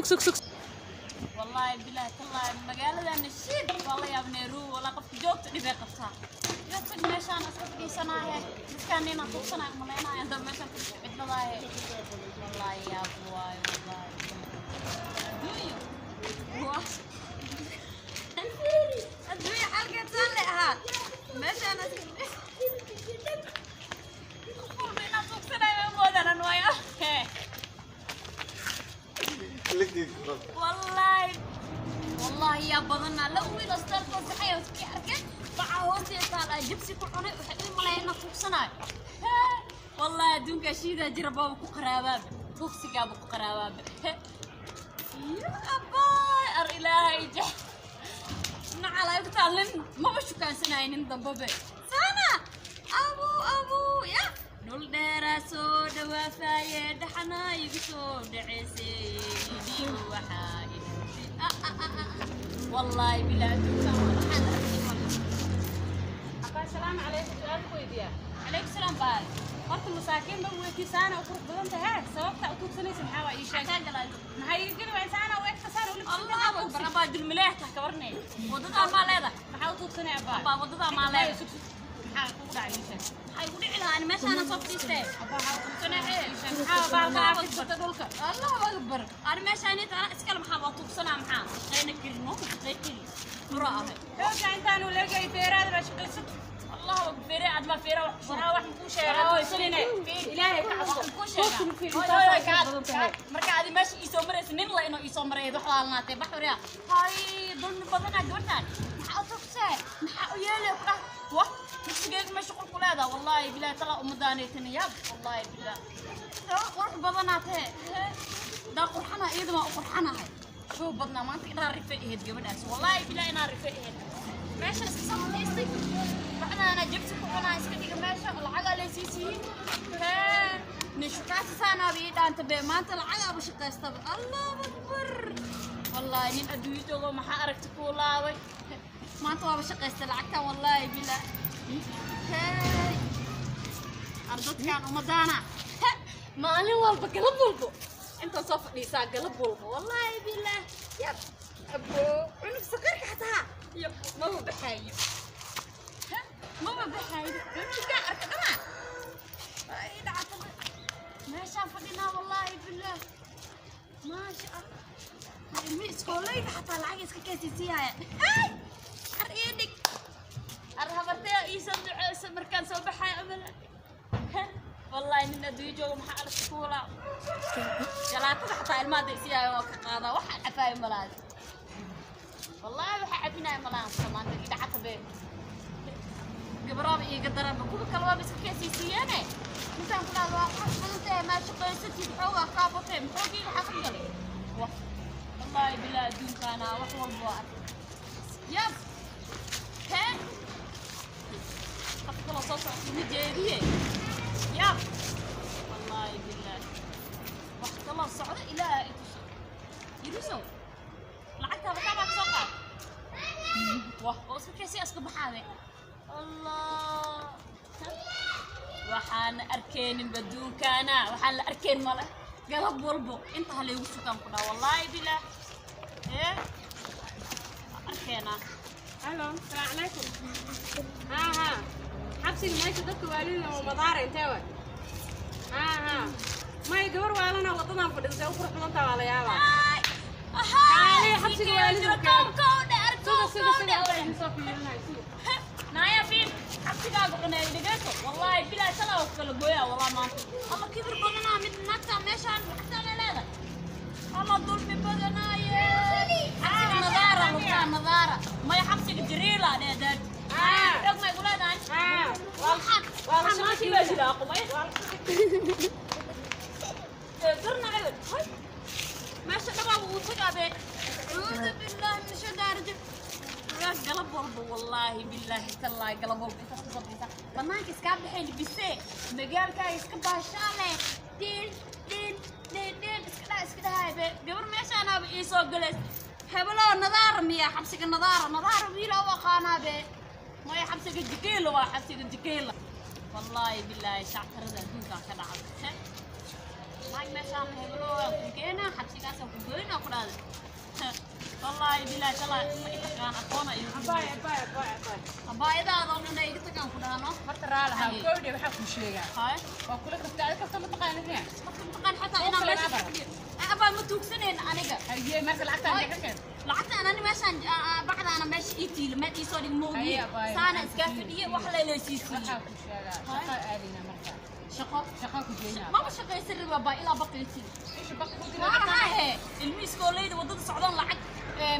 Sug sug sug. Wallaahi bilaahi tallaahi magaaladan shiid waa la yaab Nairobi walaa qofka joogta dhibay qabtaa. Iga tag meeshaan iska fadhiisanaaye. Dadkaan inaan tuugsanaayo umaleynaayo hadda meeshaan fadhiisto cidladaaye. Wallaahi yaab waayo wallaahi. Adduunyo. Waa. Adduunyo xalkeed saan le ahaa. Meeshaan iska qof walba inaan tuugsanaayo ma moodaan waayo. والله والله يا بدنا لو ويل استركو saxay iska arkay baca hoosteeda taala jibsi ku cunay waxay u maleeyna tuugsanay. والله adduunka shiida jira baa ku qaraabaab tuugsiga ku qaraabaab. Ya abay ar ilaahay jah nacala ay ku taalin maba shukaansanaynin dambabe sana abu abu ya dhul dheeraa soo dhawaafaye dhaxanaa igu soo dhaceysay waxaa wallaahi bilaa adduunkan waxaan arkay mal. Abaa, salaamu calaykum. Su'aal ku weydiiyaa. Calaykum salaam baay. Horta masaakiin ba weyti saana u qurux badan tahay, sababta u tuugsanaysa maxaa waa? Ii sheeg. Maxaa galay? Maxay iga geli waa saana u egta saana u libsan. Allahu akbar abaa, dulmileeh tah kabarnay wadadaa maa leedahay. Maxaa u tuugsanay abaa? Abaa, wadadaa maa leedahay. Sug sug, maxaa kugu dhacay? Ii sheeg. Maxay igu dhici lahaa? Ani meeshaana soo fadhiistee. Abaa, maxaa u tuugsanay? Ii sheeg, maxaa baalka aad fidsata dhulka? Allahu akbar, ani meeshaan inta ana iskale maxaa waa tuugsanaa? Maxaa shaqayna karino shaqay kari mura ahay. Xooga intaanu leegay beeraada baa shaqaysan. Allahu akbar, feere aad ma feere wax ku Waraa wax makuu sheegaa? Tuugsanine, Ilaahay ka cabso. Ku sheega. Marka adi meesha ii soo maraysa nin la inuu ii soo maray wax waalnaatay bax wariya hay dulmi badanaa gabadhaan. Maxaa u tugsay? Maxaa u yeelay ku dhah wa tugsigeega meesha qurku leedaha. Wallaahi bilaahi tala ummadaanaytana yaab. Wallaahi bilaa qurux badanaa tahe daa qurxana iyada waa u qurxanahay show badnaa maanta inaa rife ahayd gabadhaas. Wallaahi bilaa inaa rife ahayd meesha iska soo fadhiistay bacdaana jibsi ku cunaa iska dhiga meesha lacagaa laysii siiyey. Hee nin shukaasi saanaaba ii dhaanta be maanta lacagaaba shaqaystaba. Allahu akbar, wallaahi nin adduunyo joogo maxaa aragti kuu laabay maanta waaba shaqaysta lacagtan. Wallaahi bilaa hey ardadkan ummadaana maalin walba galab walbo intaan soo fadhiisaa galab walbo. Wallaahi bilaah yab abo cunug saqiirka xataa iyo maba baxaayo, maba baxaayo cunugaa arka dhama ay dhacata meeshaan fadhinaa. Wallaahi bilaah maasha Allah, ilmi iskooleyda xataa lacag iska keesisiyaaya. Hay ar ii dhig ar habartee ii soo duceysa markaan soo baxaayo amala. Wallaahi nin adduunyo joogo maxaa aragti kuulaa jalaatada xataa ilmaha daysiyaaya waa ka qaadaa waxa cafaayo malaadi. Wallaahi waxa cafinaya malahan maanta idhacata be gabaraaba iiga daranba kuwa kale waaba iska keesaysiiyeene intaan ku dhahdo waa qurux badan tahay maa shaqaysatid xoogaa kaa batay maxoogiiga waxaa ka galay. Wah wallaahi bilaa adduunkaana wax walba waa arkay yab hee qof kaloo soo socota ma jeediye yab. Wallaahi bilaa wax kaloo socda ilaaha i tuso yirisow lacagtaaba kaa baa kasoo qaad wah oo iska keesiya iska baxaabe. Allah, waxaan arkeenin baduunkaana waxaan la arkeen male galab walbo inta ha laygu sukaan ku dhaa. Wallaahi bilaa ee arkeenaa. Halo, salaamu calaykum. Haa haa, xabsiga meesha dadka waalida oo madaara intee waay? Haa haa, may gabar waalana wadadan fadhisa see u qurux badan tahay waa la yaabaa. Kaali xabsiga waalida keeno. Suga suga suga, waa idin soo fiirinayo, suga. Naaya fiir xabsigaaga cunay dhegeyso. Wallaahi bilaa shalaa waa kala gooyaa walaa maanta alla kibir badanaa mid naagta meeshaan lacagtaa la leedahay alla dulmi badanaaye. Xabsiga nadaara luqaa nadaara maya xabsiga jiriila dheedeed xog may ku leedahay. Haa. Waxaan Waa la waxaan shaqo maanta baa jira qumay garna ebel hay meesha dhabaaba uu tagaabe. Acuudu billaahi min shaytaani rajiim. Galab walba wallaahi billaahi tallaahi galab walba intaas kasoo bixisa banaanka iskaa baxay libisee magaalkaaga iska baashaale dhiil dhiil dhiil dhiil iska dhaa iska dhahaay be gabar meeshaanaaba ii soo galays hebeloo nadaara miya xabsiga nadaara nadaara wiila u aqaanaa be maya xabsiga jikiila waa xabsiga jikiila. Wallaahi billaahi shactarada adduunkaa ka dhacday. Naag meeshaan hebelo aan ku keenaa, xabsigaasaan ku goynaa ku dhahday. Wallaahi bilaahi talaa ma i taqaan aqoona iyo Abaay, abaay, abaay, abaay. Abaayadaada oo dhan ay iga tagaan ku dhahano. Horta raalaha. Haye. Gowdhe, waxaa kuu sheegaa. Haye. Waa kula kafta, adi kafta ma taqaanid miya? Marka mataqaan xataa inaan meesha fadhiyo. Abaa, ma tuugsanayna aniga. Haye, marka lacagtaan ka keen. Lacagtaan ani meeshaan bacdaana meesha ii tiila meel ii soo dhig moogiye. Haye, abaay. Saana iskaa fadhiye wax laylaysiisiiye. Waxaa kuu sheegaa, shaqo aadayna marka. Shaqo? Shaqo ku geynaa. Maba shaqaysan raba baa ilaa baqaytin. Isha baq ku dila lacagtaan. Maahe, ilmi iskooleyda waddada socdoon lacag,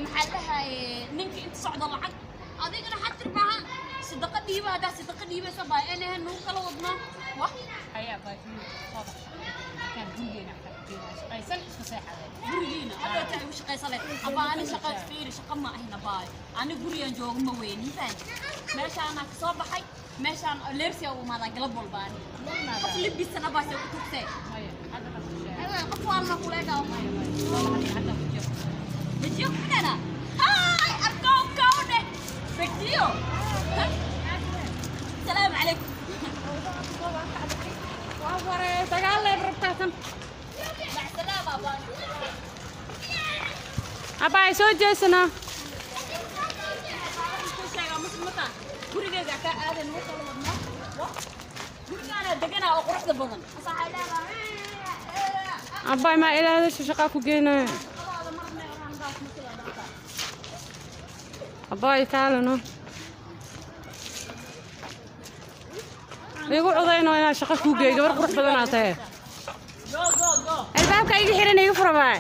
maxaa la dhahaye, ninka inta socdo lacag, adigana xatir maaha sadaqa dhiiba, haddaa sadaqa dhiibaysa baa inahan nagu kala wadno wax. Haye, abaay, fiiri, soo bax. Markaan gurigeena xataa ku geynaa, shaqaysan iska seexaday. Gurigiina hadda taa igu shaqaysa leh abaa, ani shaqa fiiri, shaqa ma ahin abaay, ani gurigan jooga ma weyn mafahant, meeshaanaa kasoo baxay, meeshaan leersiya u imaadaa galab walba, ani qof libisan abaa se ku tugsee. Maya, hadda waxaa kuu sheegaa. Qof waalna kuleegaa. Maya, maya, soo bax, lacagtaan ku jeex. Bajiyo ku dhana haay arkow kawdhe bajiyo. Salaamu calaykum. Waa waree, dagaal leeb rabtaa tan. Mac salaama abaa. Abaay, soo jeesanaa. Ku sheegaa muslimata gurigeyga kaa aadan nagu kala wadno gurigaana deganaa oo quruxda badan. Abaay, maa ilaahadasha shaqaa ku geynaya. Abaay, kaalino igu codayno inaan shaqo kuu geeyo, gabar qurux badanaa tahe. Go go go. Albaabka iga xiran, iga fura baay.